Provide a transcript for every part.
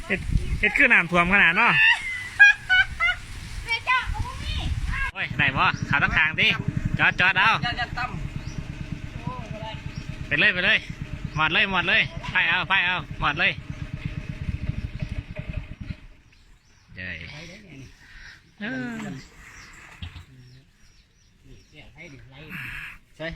ເຮັດ ເຮັດຄືນ້ຳຖ້ວມຂະໜາດເນາະ. ໂອ້ຍ ໄດ້ບໍ່? ເຂົ້າທາງຂ້າງຕິ. ຈອດ ຈອດເອົາ. ໄປເລີຍ ໄປເລີຍ. ມອດເລີຍ ມອດເລີຍ. ພາຍເອົາ ພາຍເອົາ. ມອດເລີຍ. ເອີ ໃສ່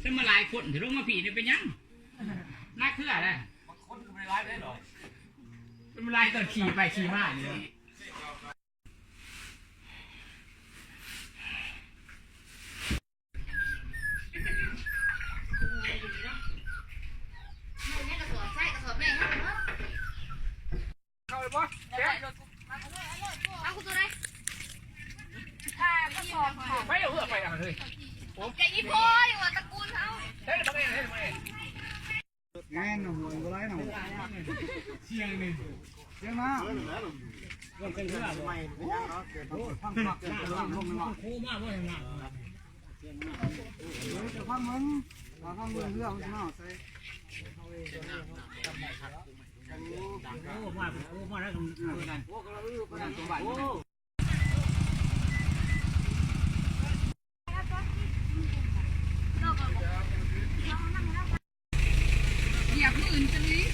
ເປັນມາຫຼາຍຄົນ ຊິລົງມາພີ້ນີ້ເປັນຫຍັງ? ໜັກເທື່ອແຫຼະ. ບາງຄົນກໍບໍ່ໄດ້ຫຼາຍເດ້ດອກ ເປັນມາຫຼາຍຕອນຂີ່ໄປຂີ່ມານີ້. ເຂົ້າໄປບໍ່? ເອົາກູໂຕໄດ້ ໄປເອົາເຮືອໄປເອົາເຮີ້ຍ. ໂອ້ ແກອີ່ພໍ່ຢູ່ວ່າຕະກູນເຮົາ ເຮັດໄປເຮັດໄປ. ແມ່ນ ຫົວບໍ່ໄດ້ນຳ ສຽງນີ້ ສຽງນະ ເລື່ອງເປັນເຮືອບໍ່? ໂອ້ ໂອ້ ມາບໍ່ທັນນະ. ເອີ ຈະຟັງເບິ່ງ ວ່າຟັງເບິ່ງເຮືອມັນຊິມາໃສ. ໂອ້ ມາ ໂອ້ ມາແລ້ວ ໂອ້ ກຳລັງ ໂອ້ ກຳລັງ ໂອ້ ຢາກມື້ອື່ນຕະລຸຍ.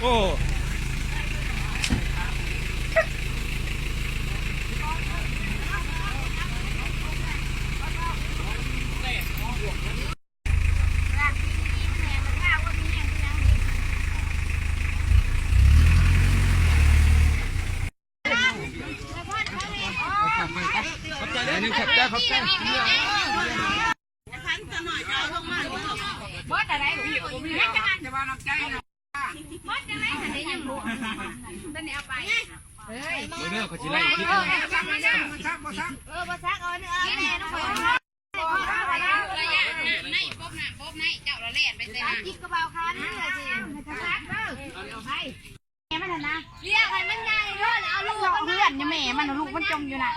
ໂອ້ ຂອບໃຈເດີ ຂອບໃຈ ຂອບໃຈ. ເບິດໄດ້ ແຕ່ວ່ານ້ຳໃຈນະ ເບິດຈັ່ງໃດ ຄັນໄດ້ຍັງບໍ່ ຕົວນີ້ເອົາໄປ ເອີຍ ເດີ ເດີ ເຂົາຊິໄລ່ຜິດ ເອີ ບໍ່ຊັກ ບໍ່ຊັກ ເອີ ບໍ່ຊັກ ເອົາເອົາແມ່ນຳຂ້ອຍ ໄລ່ປົບນະ ປົບໃນເຈົ້າລະແລ່ນໄປໃສ່ ເອົາຈິບກະເບົາຄານີ້ເລີຍຊິ ບໍ່ຊັກເດີ ເອົາໄປ. ແມ່ມັນຫັ້ນນະ ລ້ຽງໃຫ້ມັນໃຫຍ່ເດີ ແລ້ວເອົາລູກເອົາເຮືອນຢູ່ແມ່ມັນ ລູກມັນຈົ່ມຢູ່ນະ.